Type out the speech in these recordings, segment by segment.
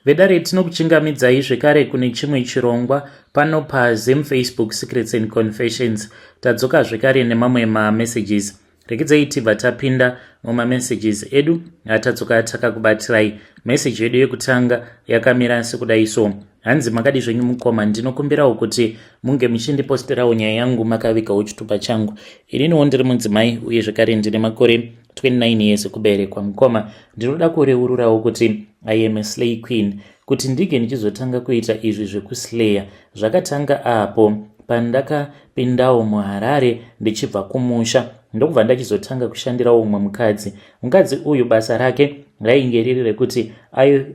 Vedare, tinokuchingamidzai zvekare kune chimwe chirongwa pano paZim Facebook Secrets and Confessions. Tadzoka zvekare nemamwe mamessages. Regedzai tibva tapinda mumamessages edu atadzoka takakubatirai. Meseji yedu yekutanga yakamira sekudai so. Hanzi, "Makadi zvenyu mukoma? Ndinokumbirawo kuti munge muchindiposterawo nyaya yangu makavigawo chitupa changu. Ininiwo ndiri mudzimai uye zvekare ndine makore 29 years ekuberekwa. Mukoma, ndinoda kureururawo kuti I am a slay queen. Kuti ndinge ndichizotanga kuita izvi zvekuslaya zvakatanga apo pandakapindawo muHarare ndichibva kumusha, ndokubva ndachizotanga kushandirawo umwe mukadzi. Mukadzi uyu basa rake rainge riri rekuti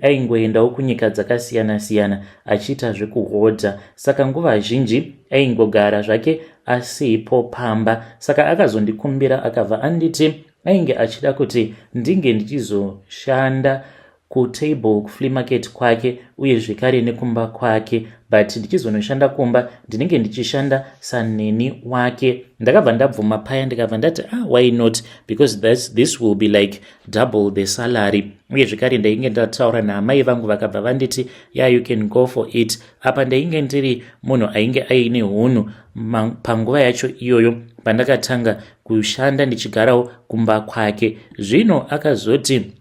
aingoendawo kunyika dzakasiyana-siyana achiita zvekuhodha, saka nguva zhinji aingogara zvake asipo pamba. Saka akazondikumbira, akabva anditi ainge achida kuti ndinge ndichizoshanda kutable kuflea market kwake uye zvekare nekumba kwake, but ndichizonoshanda kumba ndinenge ndichishanda saneni wake. Ndakabva ndabvuma paya, ndikabva ndati, 'Ah, why not? Because this will be like double the salary.' Uye zvekare ndainge ndataura naamai vangu, vakabva vanditi, 'Yeah, you can go for it.' Apa ndainge ndiri munhu ainge aine hunhu panguva yacho iyoyo pandakatanga kushanda ndichigarawo kumba kwake. Zvino akazoti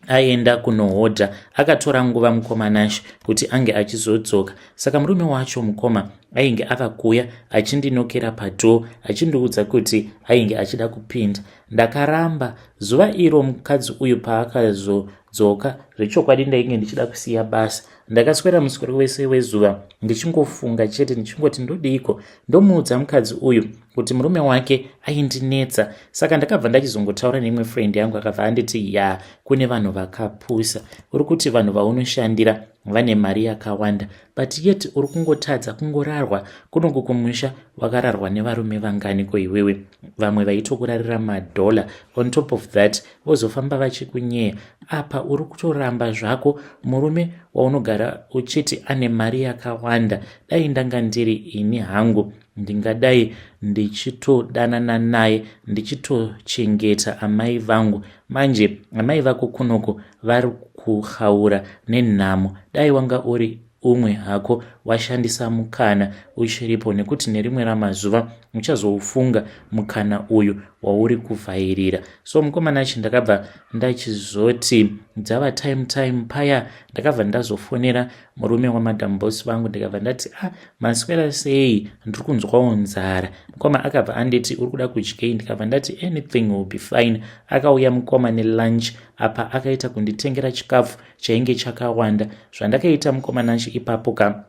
aenda kunohodha, akatora nguva, mukoma Nash, kuti ange achizodzoka. Saka murume wacho, mukoma, ainge ava kuuya achindinokera padoor achindiudza kuti ainge achida kupinda. Ndakaramba. Zuva iro mukadzi uyu paakazodzoka, zvechokwadi ndainge ndichida kusiya basa. Ndakaswera muswero wese wezuva ndichingofunga chete, ndichingoti, 'Ndodiko? Ndomuudza mukadzi uyu kuti murume wake aindinetsa?' Saka ndakabva ndachizongotaura neimwe friend yangu, akabva anditi, 'Ya, kune vanhu vakapusa. Uri kuti vanhu vaunoshandira vane mari yakawanda, but yet uri kungotadza kungorarwa. Kunoku kumusha wakararwa nevarume vanganiko iwewe? Vamwe vaitokurarira madhola. On top of that, vozofamba vachikunyeya. Apa uri kutoramba zvako murume waunogara uchiti ane mari yakawanda. Dai ndanga ndiri ini hangu, ndingadai ndichitodanana naye, ndichitochengeta amai vangu. Manje amai vako kunoko vari kuhaura nenhamo. Dai wanga uri umwe hako washandisa mukana uchiripo, nekuti nerimwe ramazuva uchazoufunga mukana uyu wauri kuvhairira.' So mukoma Nash, ndakabva ndachizoti dzava time time paya, ndakabva ndazofonera murume wamadam boss vangu, ndikabva ndati, 'Ah, maswera sei? Ndiri kunzwawo nzara.' Mukoma akabva anditi, 'Uri kuda kudyei?' Ndikabva ndati, 'Anything will be fine.' Akauya mukoma nelunch. Apa akaita kunditengera chikafu chainge chakawanda. Zvandakaita, mukoma Nash, ipapo ka,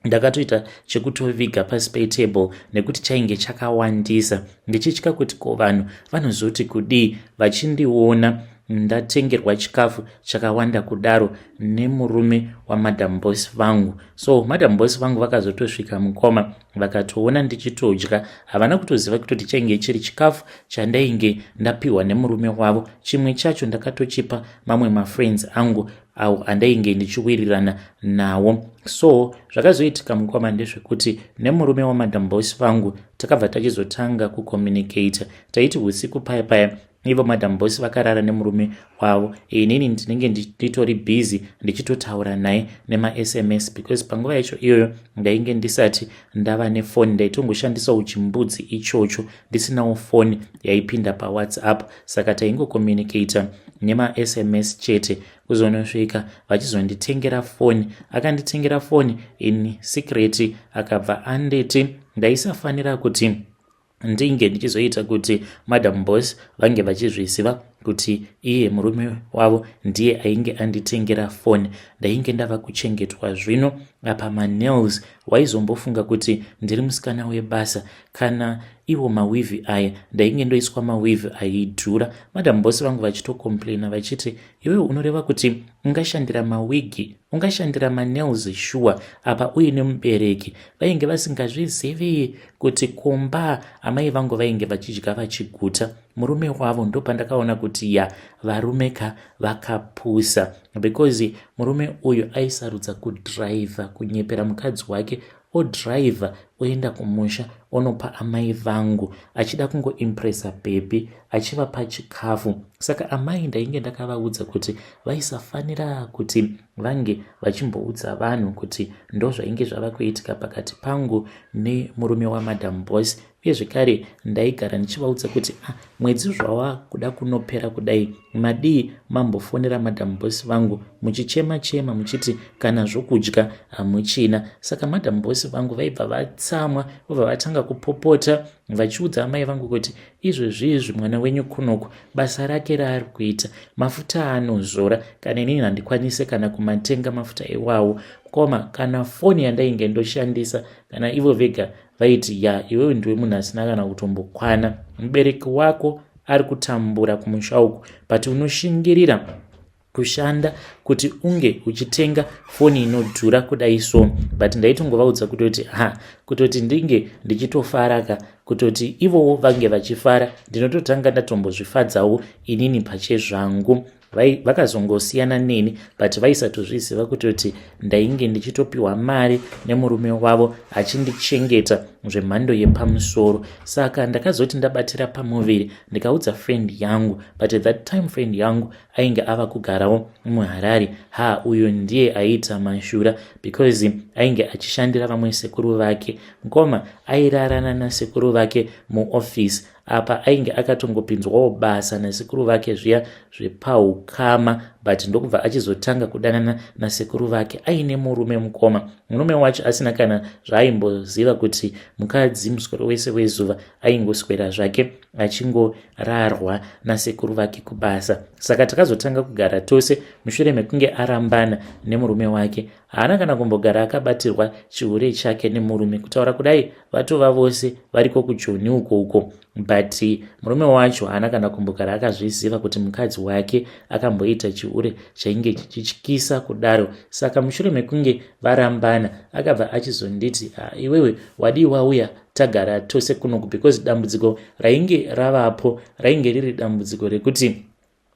ndakatoita chekutoviga pasi petable nekuti chainge chakawandisa, ndichitya kuti ko vanhu vanozoti kudii vachindiona ndatengerwa chikafu chakawanda kudaro nemurume wamadam boss vangu. So madam boss vangu vakazotosvika, mukoma, vakatoona ndichitodya. Havana kutoziva kutoti chainge chiri chikafu chandainge ndapiwa nemurume wavo. Chimwe chacho ndakatochipa mamwe mafriends angu awo andainge ndichiwirirana nawo. So zvakazoitika, mukoma, ndezvekuti nemurume wamadam boss vangu takabva tachizotanga kucommunicata. Taiti usiku paya paya ivo madam boss vakarara nemurume wavo, inini ndinenge nditori busy ndichitotaura naye nemaSMS, because panguva yacho iyoyo ndainge ndisati ndava nefoni. Ndaitongoshandisawo chimbudzi ichocho, ndisinawo foni yaipinda paWhatsApp, saka taingocommunicata nemaSMS chete. Kuzonosvika vachizonditengera foni. Akanditengera foni in secret, akabva anditi ndaisafanira kuti ndinge ndichizoita kuti madam boss vange vachizviziva kuti iye murume wavo ndiye ainge anditengera foni. Ndainge ndava kuchengetwa zvino. Apa manails, waizombofunga kuti ndiri musikana webasa. Kana iwo maweave aya, ndainge ndoiswa maweave aidhura, madam boss vangu vachitocomplaina vachiti, 'Iwewe unoreva kuti ungashandira mawigi, ungashandira manails sure, apa uine mubereki?' Vainge vasingazvizivi kuti kumba amai vangu vainge vachidya vachiguta, murume wavo. Ndopandakaona kuti ya, varume ka vakapusa, because murume uyu aisarudza kudhiraivha, kunyepera mukadzi wake, odhiraivha Oenda kumusha, onopa amai vangu, achida kungoimpresa bhebhi achivapa chikafu. Saka amai ndainge ndakavaudza kuti vaisafanira kuti vange vachimboudza vanhu kuti ndozvainge zvava kuitika pakati pangu nemurume waMadam Boss. Uye zvekare ndaigara ndichivaudza kuti, "Ah, mwedzi zvava kuda kunopera kudai, madii mambofonera Madam Boss vangu muchichema chema muchiti kana zvokudya hamuchina?" Saka Madam Boss vangu vaibva vatsamwa, vobva vatanga kupopota vachiudza amai vangu kuti, "Izvezvizvi mwana wenyu kunoku basa rake raari kuita, mafuta aanozora, kana inini handikwanise kana kumatenga mafuta iwawo." Koma kana foni yandainge ndoshandisa, kana ivo vega vaiti, "Ya, iwewe ndiwe munhu asina kana kutombokwana. Mubereki wako ari kutambura kumusha uku, but unoshingirira kushanda kuti unge uchitenga foni inodhura kudai." So but ndaitongovaudza kutoti, ha, kutoti ndinge ndichitofara ka, kutoti ivowo vange vachifara, ndinototanga ndatombozvifadzawo inini pachezvangu. Vakazongosiyana neni, but vaisatozviziva kutoti ndainge ndichitopiwa mari nemurume wavo achindichengeta zvemhando yepamusoro. Saka ndakazoti ndabatira pamuviri, ndikaudza friend yangu, but at that time friend yangu ainge ava kugarawo muHarare. Ha, uyu ndiye aiita mashura because ainge achishandira vamwe sekuru vake. Mukoma airarana nasekuru vake muofisi. Apa ainge akatongopinzwawo basa nasekuru vake zviya zvepaukama, but ndokubva achizotanga kudanana nasekuru vake aine murume. Mukoma, murume wacho asina kana zvaaimboziva kuti mukadzi muswero wese wezuva aingoswera zvake achingorarwa nasekuru vake kubasa. Saka takazotanga kugara tose mushure mekunge arambana nemurume wake. Haana kana kumbogara akabatirwa chihure chake nemurume. Kutaura kudai, vatova vose variko kuJoni uko uko, but murume wacho haana kana kumbogara akazviziva kuti mukadzi wake akamboita chihure chainge chichityisa kudaro. Saka mushure mekunge varambana, akabva achizonditi, "Iwewe wadii wauya tagara tose kunoku?" Because dambudziko rainge ravapo rainge riri dambudziko rekuti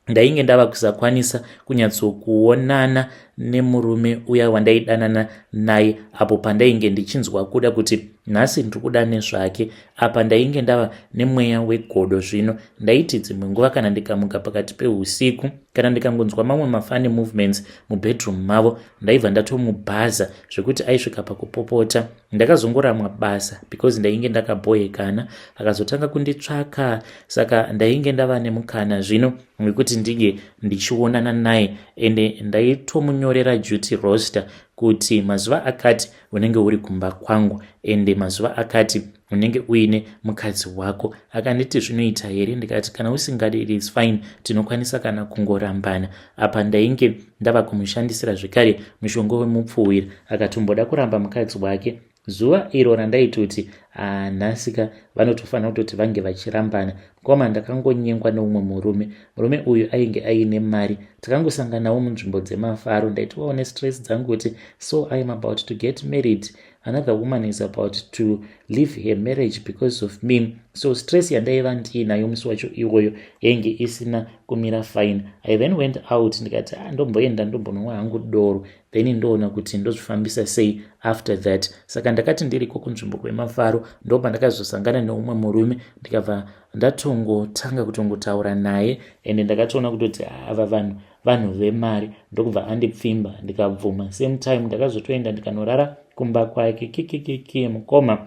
ndainge ndava kusakwanisa kunyatsokuonana nemurume uya wandaidanana naye. Apo pandainge ndichinzwa kuda kuti nhasi ndiri kuda nezvake, apa ndainge ndava nemweya wegodo. Zvino ndaiti dzimwe nguva kana ndikamuka pakati peusiku, kana ndikangonzwa mamwe mafunny movements mubedroom mavo, ndaibva ndatomubhaza zvekuti aisvika pakupopota. Ndakazongoramwa basa because ndainge ndakabhoyekana. Akazotanga kunditsvaka, saka ndainge ndava nemukana zvino wekuti ndinge ndichionana naye. Ende ndaitomunyorera duty roster kuti mazuva akati unenge uri kumba kwangu, ende mazuva akati unenge uine mukadzi wako. Akanditi, "Zvinoita here?" Ndikati, "Kana usingadi, it is fine, tinokwanisa kana kungorambana." Apa ndainge ndava kumushandisira zvekare mushonga wemupfuwira. Akatomboda kuramba mukadzi wake. Zuva iro randaitoti nhasika vanotofanira kutoti vange vachirambana, mukoma, ndakangonyengwa neumwe murume. Murume uyu ainge aine mari. Takangosanganawo munzvimbo dzemafaro. Ndaitovawo nestress dzangu kuti, so I am about to get married, another woman is about to leave her marriage because of me. So stress yandaiva ndiinayo musi wacho iwoyo yainge isina kumira fine. I then went out, ndikati, "Ah, ndomboenda ndombonwa hangu doro, then ndoona kuti ndozvifambisa sei after that." Saka ndakati ndiriko kunzvimbo kwemafaro, ndopandakazosangana neumwe murume, ndikabva ndatongotanga kutongotaura naye. Ende ndakatoona kutoti ava vanhu, vanhu vemari. Ndokubva andipfimba, ndikabvuma. Same time ndakazotoenda ndikanorara kumba kwake. Kikikiki, mukoma,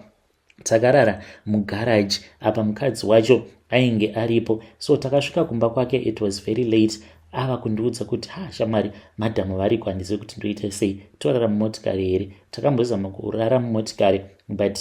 takarara mugaraji. Apa mukadzi wacho ainge aripo. So takasvika kumba kwake, it was very late. Ava kundiudza kuti, "Ha, shamwari, madhamu variko, handizivi kuti ndoita sei. Torara mumotikari here?" Takambozama kurara mumotikari, but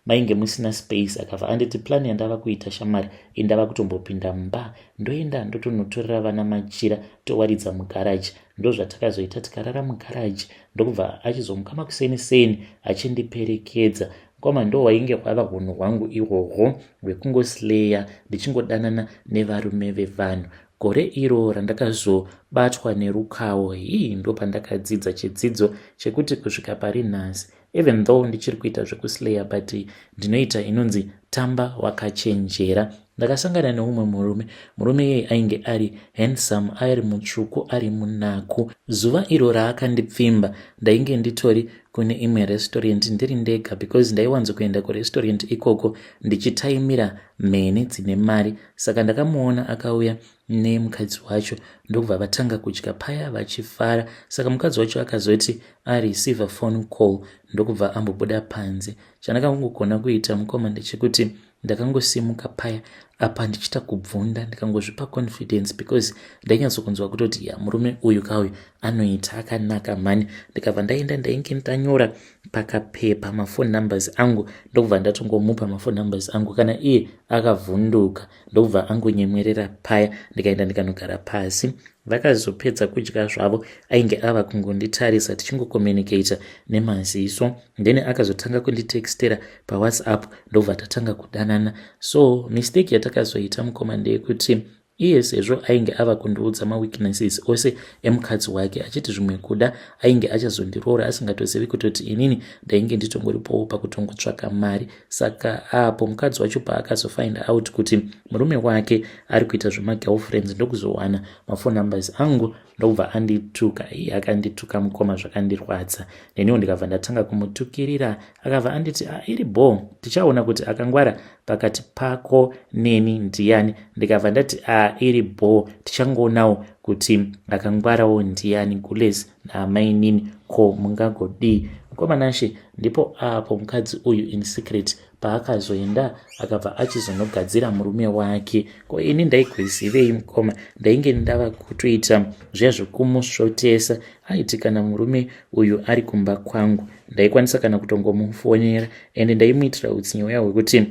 mainge musina space. Akabva anditi, "Plan yandava kuita, shamwari, indava kutombopinda mumba, ndoenda ndotonotorera vana machira, towaridza mugaraji." Ndozvatakazoita, tikarara mugaraji. Ndokubva achizomuka makuseni seni achindiperekedza. Kwama ndo wainge hwava unhu hwangu ihwohwo hwekungosleya, ndichingodanana nevarume vevanhu. Gore iro randakazobatwa nerukawo, hii, ndo pandakadzidza chidzidzo chekuti kusvika pari nhasi, even though ndichiri kuita zvekusleya, but ndinoita inonzi tamba wakachenjera. Ndakasangana neumwe murume. Murume iyeye ainge ari handsome, ari mutsvuku, ari munaku. Zuva iro raakandipfimba ndainge nditori kune imwe restaurant ndiri ndega because ndaiwanzokuenda kurestaurant ikoko ndichitaimira mhene dzine mari. Saka ndakamuona akauya nemukadzi wacho ndokubva vatanga kudya paya vachifara. Saka mukadzi wacho akazoti areceive phone call ndokubva ambobuda panze. Chandakangogona kuita mukoma ndechekuti ndakangosimuka paya apa ndichiita kubvunda, ndikangozvipa confidence because ndainyatsokunzwa kutoti ya, murume uyu kauyu anoita akanaka mhani. Ndikabva ndaenda, ndainge ndanyora pakapepa maphone numbers angu, ndokubva ndatongomupa maphone numbers angu. Kana iye akavhunduka, ndokubva angonyemwerera paya. Ndikaenda ndikanogara pasi. Vakazopedza kudya zvavo, ainge ava kungonditarisa tichingocommunicata nemaziso. Then akazotanga kunditextera paWhatsApp, ndobva tatanga kudanana. So mistake yatakazoita mukoma ndeyekuti iye sezvo ainge ava kundiudza maweaknesses ose emukadzi wake, achiti zvimwe kuda ainge achazondiroora asingatozivi kutoti inini ndainge nditongoripowo pakutongotsvaka mari. Saka apo mukadzi wacho paakazofind out kuti murume wake ari kuita zvemagirlfriends, ndokuzowana maphone numbers angu, ndokubva andituka. Iye akandituka mukoma, zvakandirwadza. Neniwo ndikabva ndatanga kumutukirira. Akabva anditi, ah, iri bo, tichaona kuti akangwara pakati pako neni ndiani. Ndikabva ndati, a, iri bo, tichangoonawo kuti akangwarawo ndiani, gules naamainini, ko mungagodii? Mukoma Nashe, ndipo apo mukadzi uyu in secret paakazoenda akabva achizonogadzira murume wake. Ko ini ndaigozivei mukoma? Ndainge ndava kutoita zviya zvekumusvotesa. Aiti kana murume uyu ari kumba kwangu, ndaikwanisa kana kutongomufonera, ende ndaimuitira utsinye uya hwekuti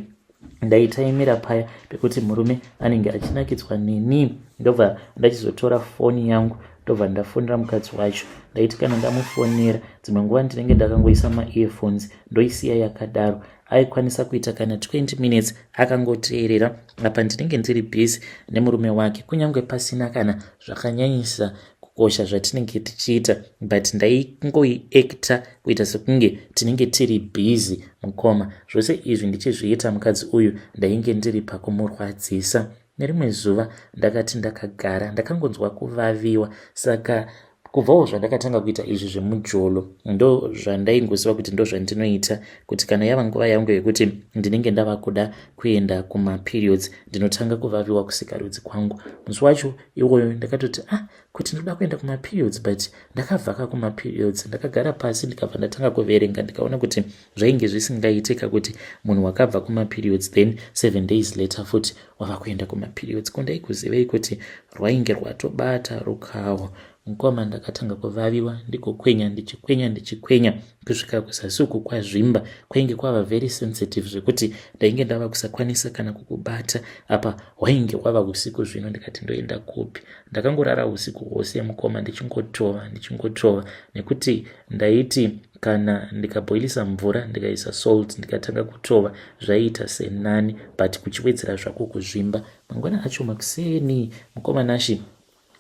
ndaitaimira paya pekuti murume anenge achinakidzwa neni, ndobva ndachizotora foni yangu, ndobva ndafonera mukadzi wacho. Ndaiti kana ndamufonera, dzimwe nguva ndinenge ndakangoisa maearphones, ndoisiya yakadaro. Aikwanisa kuita kana 20 minutes akangoteerera, apa ndinenge ndiri busy nemurume wake, kunyange pasina kana zvakanyanyisa kukosha zvatinenge tichiita, but ndaingoiacta kuita sekunge tinenge tiri busy. Mukoma, zvose izvi ndichizviita, mukadzi uyu ndainge ndiri pakumurwadzisa. Nerimwe zuva ndakati ndakagara, ndakangonzwa kuvaviwa. Saka kubvawo zvandakatanga kuita izvi zvemujolo, ndo zvandaingoziva kuti ndo zvandinoita, kuti kana yava nguva yangu yekuti ndinenge ndava kuda kuenda kumaperiods, ndinotanga kuvaviwa kusikarudzi kwangu. Musi wacho iwoyo ndakatoti, ah, kuti ndoda kuenda kumaperiods, but ndakavhaka kumaperiods. Ndakagara pasi, ndikabva ndatanga kuverenga, ndikaona kuti zvainge zvisingaitika kuti munhu wakabva kumaperiods, then 7 days later futi wava kuenda kumaperiods. Ko ndaikuzivei kuti rwainge rwatobata rukawo? Mukoma, ndakatanga kuvaviwa, ndigokwenya, ndichikwenya, ndichikwenya kusvika kuzasi uku kwazvimba. Kwainge kwava very sensitive zvekuti ndainge ndava kusakwanisa kana kukubata. Apa hwainge hwava usiku zvino. Ndikati ndoenda kupi? Ndakangorara usiku hwose mukoma, ndichingotova, ndichingotova, nekuti ndaiti kana ndikabhoilisa mvura, ndikaisa salt, ndikatanga kutova, zvaiita senani, but kuchiwedzera zvako kuzvimba. Mangwana acho makuseni, mukoma Nashi,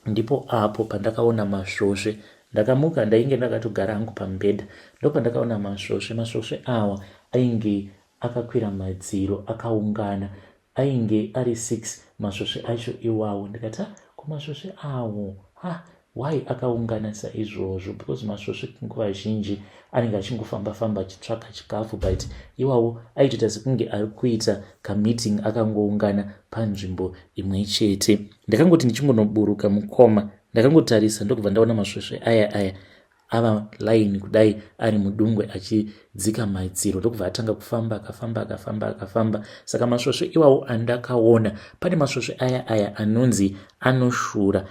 ndipo apo pandakaona masvosve. Ndakamuka, ndainge ndakatogara hangu pamubhedha, ndopandakaona masvosve. Masvosve awa ainge akakwira madziro akaungana, ainge ari 6 masvosve acho iwawo. Ndikati, ah, kumasvosve awo, ha, why akaungana saizvozvo? Because masvosve nguva zhinji anenge achingofamba famba achitsvaka chikafu, but iwawo aitoita sekunge ari kuita kameeting, akangoungana panzvimbo imwe chete. Ndakangoti ndichingonoburuka mukoma, ndakangotarisa, ndokubva ndaona masvosve aya aya ava line kudai, ari mudungwe achidzika madziro, ndokubva atanga kufamba, akafamba, akafamba, akafamba. Saka masvosve iwawo andakaona, pane masvosve aya aya anonzi anoshura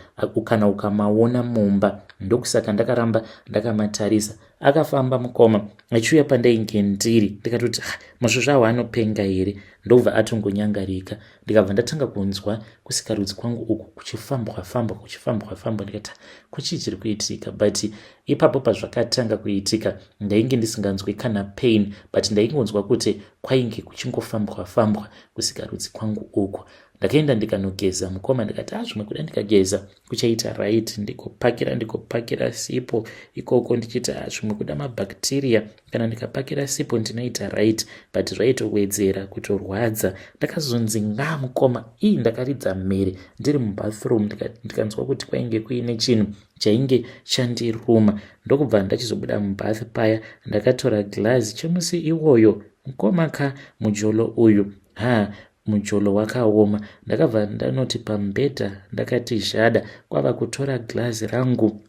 kana ukamaona mumba, ndokusaka ndakaramba ndakamatarisa. Akafamba mukoma, achiuya pandainge ndiri. Ndikatoti, ah, masvosve awo anopenga here? Ndobva atongonyangarika. Ndikabva ndatanga kunzwa kusikarudzi kwangu uku kuchifambwa fambwa, kuchifambwa fambwa. Ndikati, kuchii chiri kuitika? But ipapo pazvakatanga kuitika, ndainge ndisinganzwi kana pain, but ndaingonzwa kuti kwainge kuchingofambwa fambwa kusikarudzi kwangu uku. Ndakaenda ndikanogeza mukoma, ndikati a ah, zvimwe kuda ndikageza kuchaita right. Ndigopakira, ndigopakira sipo ikoko ndichiti ah, zvimwe kuda mabacteria kana ndikapakira sipo ndinoita right, but zvaitowedzera kutorwadza. Ndakazonzi nga mukoma ii, ndakaridza mhere ndiri mubathroom, ndikanzwa kuti kwainge kuine chinhu chainge chandiruma, ndokubva ndachizobuda mubath paya. Ndakatora glass chemusi iwoyo mukoma ka, mujolo uyu ha, mujolo wakaoma. Ndakabva ndanoti pamubhedha ndakati zhada, kwava kutora glazi rangu,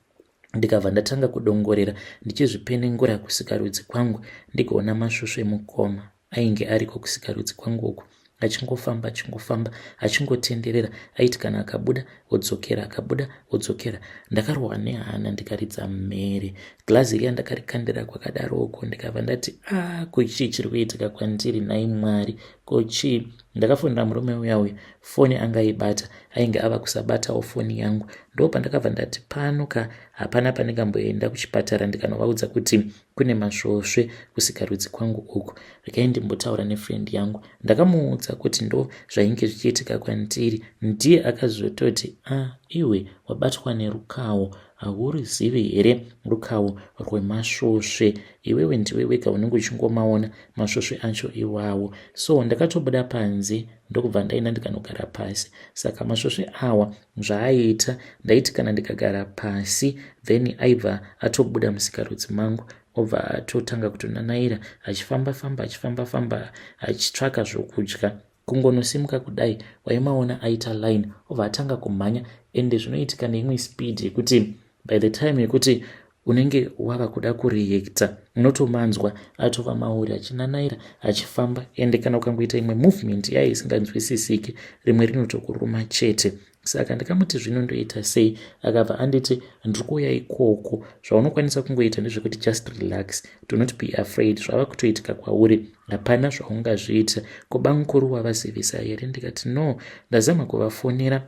ndikabva ndatanga kudongorera ndichizvipenengura kusikarudzi kwangu, ndigoona masvosve mukoma ainge ariko kusikarudzi kwangu uku, achingofamba, achingofamba, achingotenderera. Aiti kana akabuda odzokera, akabuda odzokera. Ndakarohwa nehana, ndikaridza mhere. Glazi riya ndakarikandira kwakadaroko, ndikabva ndati a ah, ko chii chiri kuitika kwandiri nhai Mwari? Ko chii? Ndakafonera murume uya uya, foni angaibata, ainge ava kusabatawo foni yangu. Ndo pandakabva ndati pano ka hapana pandingamboenda kuchipatara ndikanovaudza kuti kune masvosve kusikarudzi kwangu uku. Regai ndimbotaura nefriend yangu. Ndakamuudza kuti ndo zvainge zvichiitika kwandiri. Ndiye akazototi a ah, iwe wabatwa nerukawo, hauruzivi here rukawo rwemasvosve? Iwewe ndiwe wega unenge uchingomaona masvosve acho iwawo. So ndakatobuda panze, ndokubva ndaenda ndikanogara pasi. Saka masvosve awa zvaaiita, ndaiti kana ndikagara pasi, then aibva atobuda musikarudzi mangu, obva atotanga kutonanaira achifamba famba, achifamba famba, achitsvaka zvokudya. Kungonosimuka kudai, waimaona aita line, obva atanga kumhanya, ende zvinoitika neimwe speed yekuti by the time yekuti unenge wava kuda kureacta, unotomanzwa atova mauri achinanaira, achifamba. Ende kana ukangoita imwe movement yayo isinganzwisisiki, rimwe rinotokuruma chete. Saka ndikamuti zvino ndoita sei? Akabva anditi ndiri kuuya ikoko, zvaunokwanisa kungoita ndezvekuti just relax, do not be afraid, zvava kutoitika kwauri, hapana zvaungazviita. Ko bamukuru wavazivisa here? Ndikati no, ndazama kuvafonera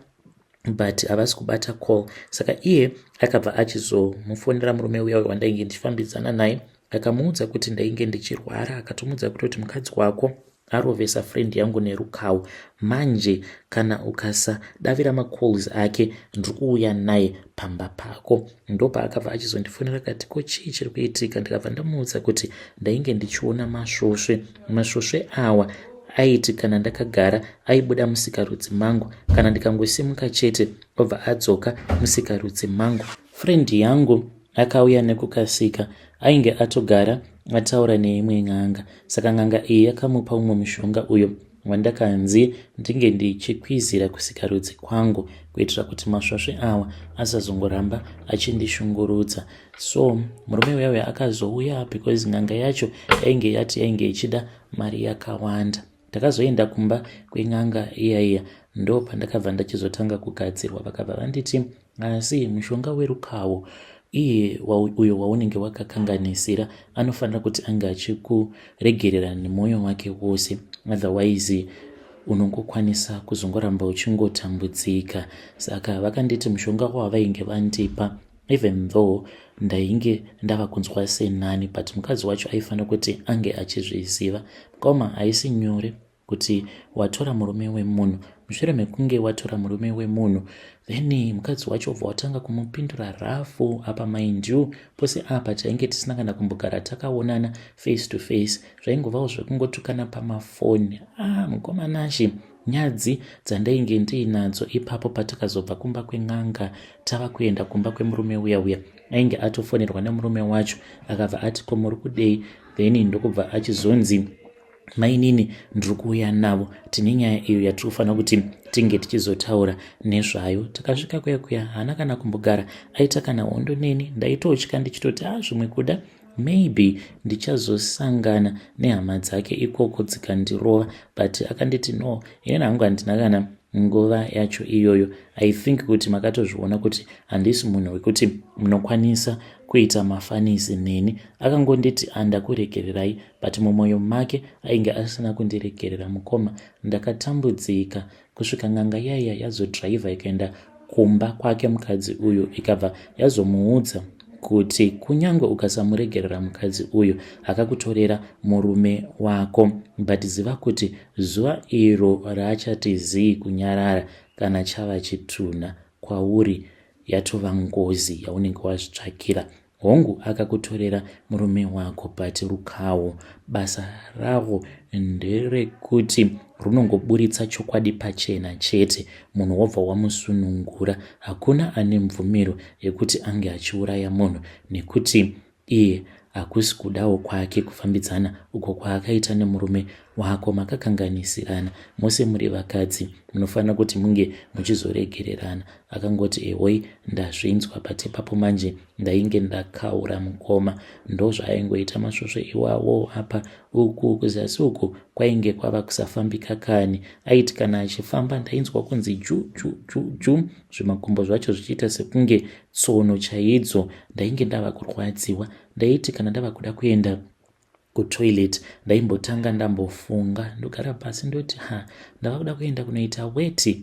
but havasi kubata call. Saka iye akabva achizomufonera murume uya wandainge ndichifambidzana naye, akamuudza kuti ndainge ndichirwara. Akatomuudza kutoti mukadzi wako arovesa friend yangu nerukawo, manje kana ukasadavira macalls ake, ndiri kuuya naye pamba pako. Ndopaakabva achizondifonera kati ko chii chiri kuitika? Ndikabva ndamuudza kuti ndainge ndichiona masvosve. Masvosve awa aiti kana ndakagara aibuda musikarudzi mangu, kana ndikangosimuka chete obva adzoka musikarudzi mangu. Friend yangu akauya nekukasika, ainge atogara ataura neimwe n'anga. Saka n'anga iyi yakamupa umwe mushonga uyo wandakanzi ndinge ndichikwizira kusikarudzi kwangu kuitira kuti masvosve awa asazongoramba achindishungurudza. So murume uya uya akazouya because n'anga yacho yainge yati yainge ichida mari yakawanda. Ndakazoenda kumba kwen'anga iya iya, ndo pandakabva ndachizotanga kugadzirwa. Vakabva vanditi asi mushonga werukawo iye uyo waunenge wakakanganisira anofanira kuti ange achikuregerera nemwoyo wake wose, otherwise unongokwanisa kuzongoramba uchingotambudzika. Saka vakanditi mushonga wavainge vandipa, even though ndainge ndava kunzwa senani, but mukadzi wacho aifanira kuti ange achizviziva. Mukoma, haisi nyore kuti watora murume wemunhu, mushure mekunge watora murume wemunhu, then mukadzi wacho obva watanga kumupindura rafu. Apa mind you, pose apa tainge tisina kana kumbogara takaonana face to face, zvaingovawo zvekungotukana pamafoni. Ah, mukoma Nashi, nyadzi dzandainge ndiinadzo ipapo! Patakazobva kumba kwen'anga tava kuenda kumba kwemurume uya uya, ainge atofonerwa nemurume wacho, akabva ati ko muri kudei? Then ndokubva achizonzi mainini ndiri kuuya navo, tine nyaya iyo yatiri kufanira kuti tinge tichizotaura nezvayo. Takasvika kuya kuya, haana kana kumbogara aita kana hondo neni. Ndaitotya ndichitoti a ah, zvimwe kuda maybe ndichazosangana nehama dzake ikoko dzikandirova, but akanditi no, inini hangu handina kana nguva yacho iyoyo. I think kuti makatozviona kuti handisi munhu wekuti munokwanisa kuita mafanisi neni. Akangonditi andakuregererai, but mumwoyo make ainge asina kundiregerera. Mukoma, ndakatambudzika kusvika n'anga yaiya yazodhiraivha ikaenda kumba kwake mukadzi uyu, ikabva yazomuudza kuti kunyange ukasamuregerera mukadzi uyu akakutorera murume wako, but ziva kuti zuva iro raachati zii kunyarara kana chava chitunha kwauri yatova ngozi yaunenge wazvitsvakira. Hongu akakutorera murume wako but rukawo basa ravo nderekuti runongoburitsa chokwadi pachena chete munhu wobva wamusunungura. Hakuna ane mvumiro yekuti ange achiuraya munhu nekuti iye hakusi kudawo kwake kufambidzana uko kwaakaita nemurume wako. Makakanganisirana mose muri vakadzi munofanira kuti munge muchizoregererana. Akangoti ehoi ndazvinzwa but ipapo manje ndainge ndakaura mukoma. Ndozvaaingoita masvosve iwawo apa uku kuzasi uku kwainge kwava kusafambika kani. Aiti kana achifamba ndainzwa kunzi ju ju ju ju zvimakumbo zvacho zvichiita sekunge tsono chaidzo. Ndainge ndava kurwadziwa. Ndaiti kana ndava kuda kuenda kutoilet ndaimbotanga ndambofunga ndogara pasi ndoti ha ndava kuda kuenda kunoita weti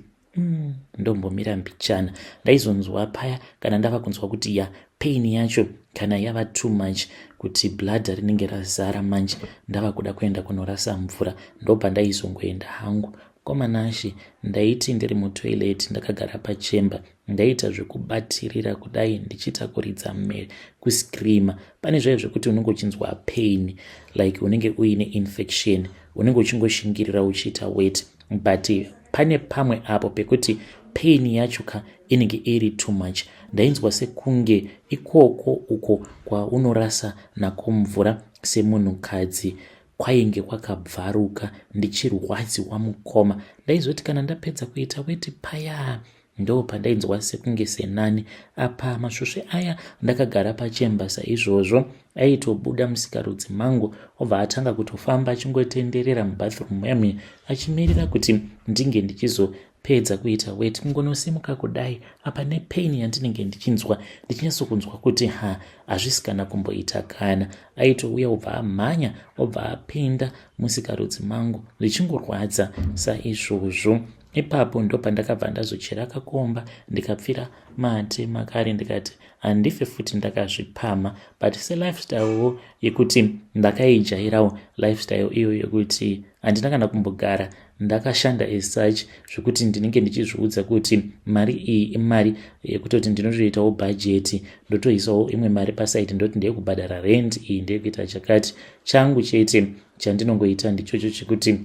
ndombomira mbichana. Ndaizonzwa paya kana ndava kunzwa kuti ya pain yacho kana yava too much kuti bladder rinenge razara manje ndava kuda kuenda kunorasa mvura ndopandaizongoenda hangu. Komanashe ndaiti ndiri mutoilet ndakagara pachemba ndaiita zvekubatirira kudai ndichiita kuridza mhere kuscreama. Pane zvaive zvekuti unenge uchinzwa pain like unenge uine infection unenge uchingoshingirira uchiita wet but pane pamwe apo pekuti pain yacho ka inenge iri too much. Ndainzwa sekunge ikoko uko kwaunorasa nako mvura semunhukadzi kwainge kwakabvaruka ndichirwadziwa mukoma. Ndaizoti kana ndapedza kuita weti paya ndo pandainzwa sekunge senani apa masvosve aya ndakagara pachemba saizvozvo aitobuda musikarudzi mangu obva atanga kutofamba achingotenderera mubathroom yami achimirira kuti ndinge ndichizopedza kuita weti kungonosimuka kudai apa nepain yandinenge ndichinzwa ndichinyatsokunzwa kuti ha hazvisi kana kumboita kana aitouya obva amhanya obva apinda musikarudzi mangu zvichingorwadza saizvozvo. Ipapo ndopandakabva ndazochera kakomba ndikapfira mate makare ndikati handife futi ndakazvipamha but selifestylewo yekuti ndakaijairawo lifestyle iyo yekuti handina kana kumbogara ndakashanda as such zvekuti ndinenge ndichizviudza kuti mari iyi imari yekutoti ndinotoitawo bhajeti ndotoisawo imwe mari pasaidi ndoti ndeyekubhadhara rent iyi ndeyekuita chakati changu chete chandinongoita ndichocho chekuti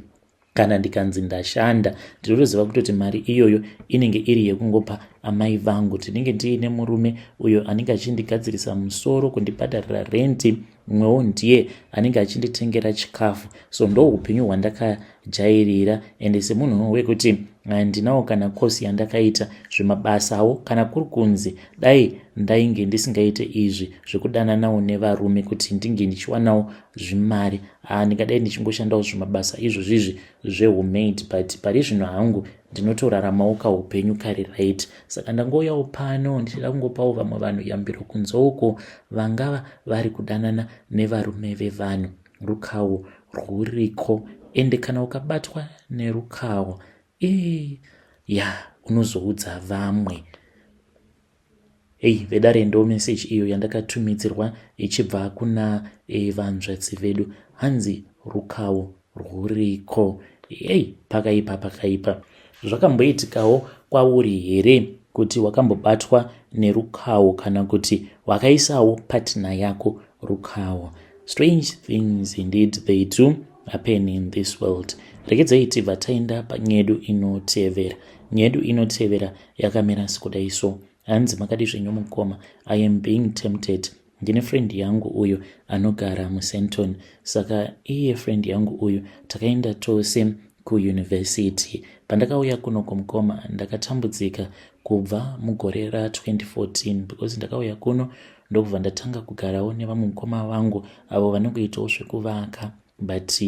kana ndikanzi ndashanda ndinotoziva kutoti mari iyoyo inenge iri yekungopa amai vangu. Tinenge ndiine murume uyo anenge achindigadzirisa musoro, kundibhadharira renti, mumwewo ndiye anenge achinditengera chikafu. So ndo upenyu hwandakajairira ende semunhu wekuti handinawo kana kosi yandakaita zvemabasawo kana kuri kunzi dai ndainge ndisingaite izvi zvekudananawo nevarume kuti ndinge ndichiwanawo zvimari haa ndingadai ndichingoshandawo zvimabasa izvozvizvi zvehumaid but pari zvino hangu ndinotoraramawo kaupenyu kari right. Saka ndangouyawo pano ndichida kungopawo vamwe vanhu yambiro kunze uko vangava vari kudanana nevarume vevanhu. Rukawo rwuriko ende kana ukabatwa nerukawo ii ya unozoudza vamwe. Hey, vedare ndo message iyo yandakatumidzirwa ichibva kuna vanzvadzi vedu hanzi rukawo rwuriko. Hey, pakaipa pakaipa. Zvakamboitikawo kwauri here kuti wakambobatwa nerukawo kana kuti wakaisawo partner yako rukawo? Strange things indeed they do happen in this world. Regedzai tibva taenda panyedu inotevera. Nyedu inotevera yakamira sekudai so. Hanzi makadi zvenyu mukoma, I am being tempted. Ndine friend yangu uyu anogara muSenton. Saka iye friend yangu uyu takaenda tose kuuniversity. Pandakauya kuno kumukoma ndakatambudzika kubva mugore ra2014 because ndakauya kuno ndokubva ndatanga kugarawo nevamwe mukoma vangu avo vanongoitawo zvekuvaka but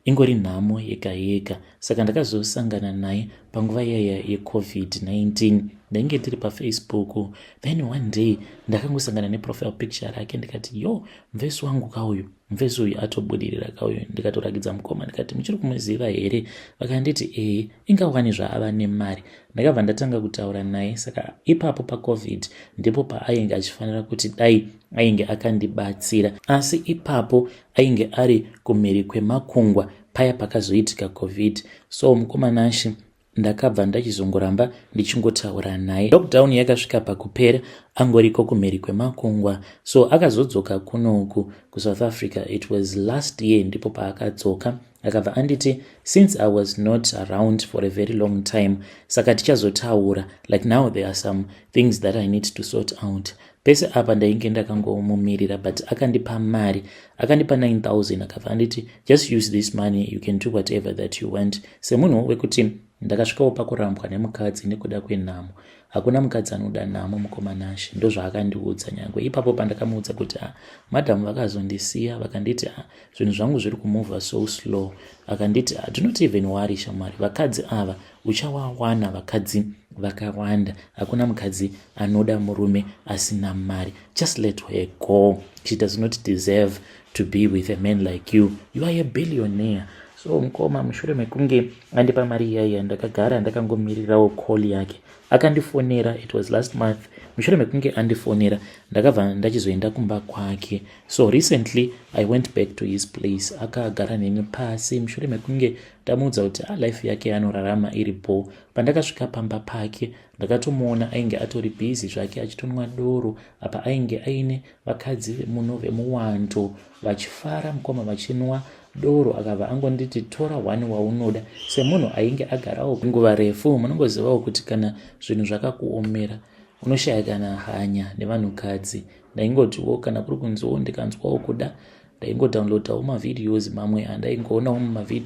ingori nhamo yega yega. Saka ndakazosangana naye panguva iyaya yeCovid-19. Ndainge ndiri paFacebook, then one day ndakangosangana neprofile picture rake, ndikati, "Yo, muvesi wangu kauyu, muvesi uyu atobudirira kauyu." Ndikatorakidza mukoma, ndikati, "Muchiri kumuziva here?" Vakanditi, "Ee, ingawani zvaava nemari." Ndakabva ndatanga kutaura naye. Saka ipapo paCovid ndipo paainge achifanira kuti dai ainge akandibatsira, asi ipapo ainge ari kumhiri kwemakungwa paya pakazoitika COVID. So mukoma Nashe, ndakabva ndachizongoramba ndichingotaura naye. Lockdown yakasvika pakupera angoriko kumhiri kwemakungwa, so akazodzoka kunoku kuSouth Africa. It was last year ndipo paakadzoka. Akabva anditi, "Since I was not around for a very long time, saka tichazotaura. Like now there are some things that I need to sort out." Pese apa ndainge ndakangomumirira, but akandipa mari, akandipa 9000. Akabva anditi, "Just use this money, you can do whatever that you want." Semunhu wekuti ndakasvikawo pakurambwa nemukadzi nekuda kwenhamo, hakuna mukadzi anoda nhamo, mukoma Nashe. Ndozvaakandiudza. Nyangwe ipapo pandakamuudza kuti, "Ah, madhamu vakazondisiya, vakanditi, ah, zvinhu zvangu zviri kumuvha so slow," akanditi, "Ah, do not even worry, shamwari, vakadzi ava uchawawana, vakadzi vakawanda. Hakuna mukadzi anoda murume asina mari. Just let her go. She does not deserve to be with a man like you. You are a billionaire." So mukoma, mushure mekunge andipa mari iyaiya, ndakagara ndakangomirirawo call yake. Akandifonera, it was last month. Mushure mekunge andifonera, ndakabva ndachizoenda kumba kwake. So recently I went back to his place. Akagara neni pasi mushure mekunge ndamuudza kuti a ah, life yake anorarama iripo. Pandakasvika pamba pake, ndakatomuona ainge atori busy zvake achitonwa doro. Apa ainge aine vakadzi vemuno vemuwando vachifara, mukoma, vachinwa doro. Akabva angonditi, "Tora one waunoda." Semunhu ainge agarawo nguva refu, munongozivawo kuti kana zvinhu zvakakuomera, unoshaya kana hanya nevanhukadzi. Ndaingotiwo kana kuri kunziwo ndikanzwawo kuda, ndaingodownloadawo mavideos mamwe andaingoonawo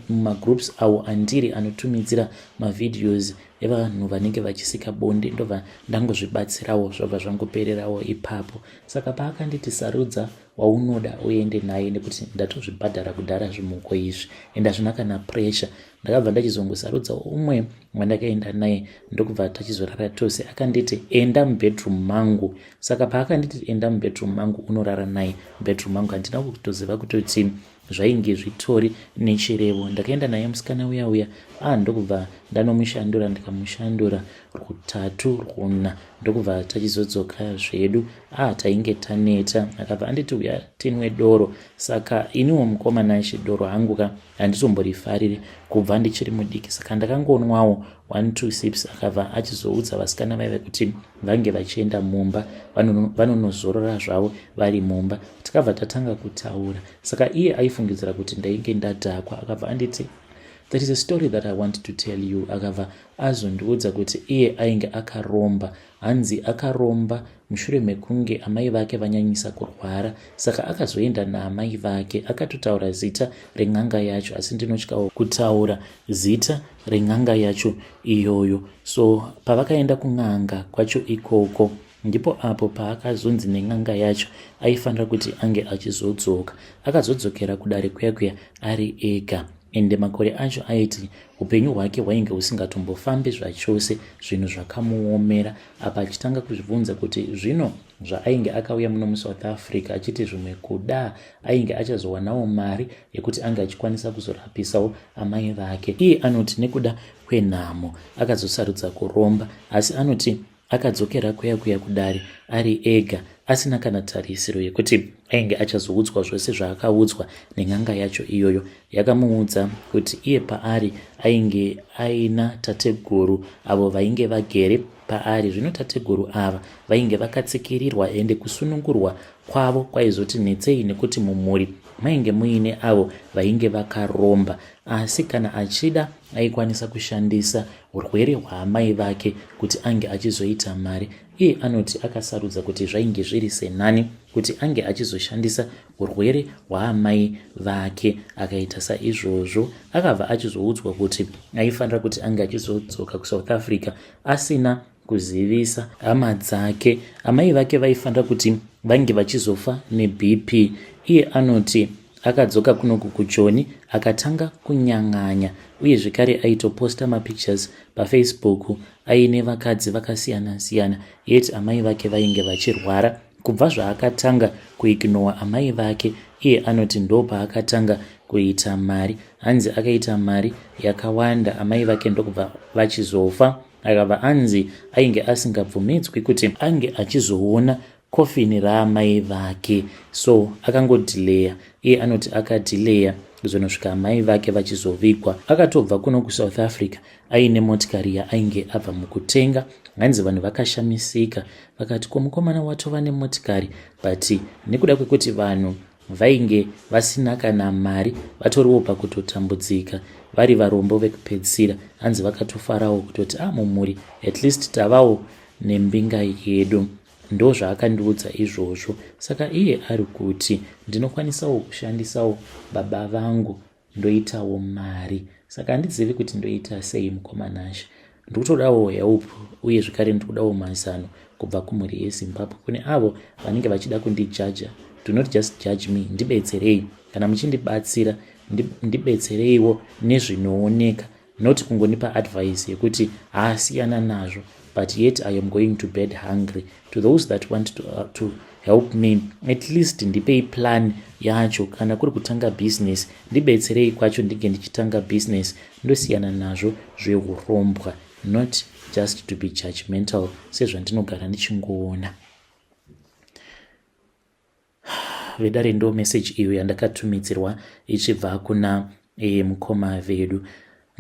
mumagroups awo andiri anotumidzira mavideos evanhu vanenge vachisika bonde, ndobva ndangozvibatsirawo, zvobva zvangopererawo ipapo. Saka paakanditi, "Sarudza waunoda uende naye, nekuti ndatozvibhadhara kudhara zvimuko izvi, ende hazvina kana pressure," ndakabva ndachizongosarudza umwe wandakaenda naye, ndokubva tachizorara tose. Akanditi, "Enda mubedroom mangu." Saka paakanditi, "Enda mubedroom mangu unorara naye mubedroom mangu," handina kutoziva kutoti zvainge zvitori nechirevo. Ndakaenda naye musikana uya uya, a ndokubva ndanomushandura, ndikamushandura rutatu, runa, ndokubva tachizodzoka zvedu. A tainge taneta. Akabva anditi, "Uya tinwe doro." Saka iniwo, mukoma Nashe, doro hangu ka handitomborifariri kubva ndichiri mudiki, saka ndakangonwawo one two sips. Akabva achizoudza vasikana vaive kuti vange vachienda mumba, vanonozorora zvavo vari mumba. Takabva tatanga kutaura. Saka iye aifungidzira kuti ndainge ndadhakwa. Akabva anditi, "There is a story that I want to tell you." Akabva azondiudza kuti iye ainge akaromba. Hanzi akaromba mushure mekunge amai vake vanyanyisa kurwara, saka akazoenda naamai vake. Akatotaura zita ren'anga yacho, asi ndinotyawo kutaura zita ren'anga yacho iyoyo. So pavakaenda kun'anga kwacho ikoko, ndipo apo paakazonzi nen'anga yacho aifanira kuti ange achizodzoka. Akazodzokera kudare kuya kuya ari ega, ende makore acho aiti upenyu hwake hwainge husingatombofambi zvachose, zvinhu zvakamuomera. Apa achitanga kuzvibvunza kuti zvino zvaainge akauya muno muSouth Africa achiti zvimwe kuda ainge achazowanawo mari yekuti ange achikwanisa kuzorapisawo amai vake. Iye anoti nekuda kwenhamo akazosarudza kuromba, asi anoti akadzokera kuya kuya kudare ari ega, asina kana tarisiro yekuti ainge achazoudzwa zvose zvaakaudzwa nen'anga yacho iyoyo. Yakamuudza kuti iye paari ainge aina tateguru avo vainge vagere paari. Zvino tateguru ava vainge vakatsikirirwa, ende kusunungurwa kwavo kwaizoti netsei nekuti mumhuri mainge muine avo vainge vakaromba. Asi kana achida, aikwanisa kushandisa urwere hwaamai vake kuti ange achizoita mari. Iye anoti akasarudza kuti zvainge zviri senani kuti ange achizoshandisa urwere hwaamai vake. Akaita saizvozvo. Akabva achizoudzwa kuti aifanira kuti ange achizodzoka kuSouth Africa asina kuzivisa hama dzake. Amai vake vaifanira kuti vange vachizofa neBP. Iye anoti Akadzoka kunoku kuJoni akatanga kunyan'anya uye zvekare aitoposta mapictures paFacebook aine vakadzi vakasiyana siyana yet amai vake vainge vachirwara. Kubva zvaakatanga kuignowa amai vake iye anoti ndopaakatanga kuita mari. Hanzi akaita mari yakawanda amai vake ndokubva vachizofa. Akabva anzi ainge asingabvumidzwi kuti ange achizoona kofini raamai vake so akangodhileya iye anoti akadhileya kuzonosvika amai vake vachizovigwa. Akatobva kuno kuSouth Africa aine motikari yaainge abva mukutenga. Hanzi vanhu vakashamisika vakati ko mukomana watova nemotikari but nekuda kwekuti vanhu vainge vasina kana mari vatoriwo pakutotambudzika vari varombo vekupedzisira hanzi vakatofarawo kutoti a ah, mumhuri at least tavawo nembinga yedu. Ndozvaakandiudza izvozvo saka iye ari kuti ndinokwanisawo kushandisawo baba vangu ndoitawo mari saka handizivi kuti ndoita sei mukoma Nashe. Ndikutodawo help uye zvekare ndikudawo mazano kubva kumhuri yeZimbabwe kune avo vanenge vachida kundijaja do not just judge me ndibetserei kana muchindibatsira ndibetsereiwo nezvinooneka not kungondipa advice yekuti haasiyana nazvo but yet I am going to bed hungry. To those that want to help me at least ndipei plan yacho kana kuri kutanga business ndibetserei kwacho ndinge ndichitanga business ndosiyana nazvo zvehurombwa not just to be judgmental sezvandinogara ndichingoona. Vedare ndo message iyo yandakatumidzirwa ichibva kuna e, mukoma vedu.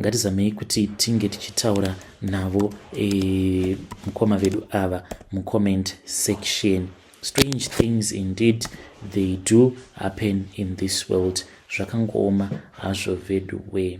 Ngatizamei kuti tinge tichitaura navo e, mukoma vedu ava mucomment section. Strange things indeed they do happen in this world. Zvakangooma hazvo vedu we.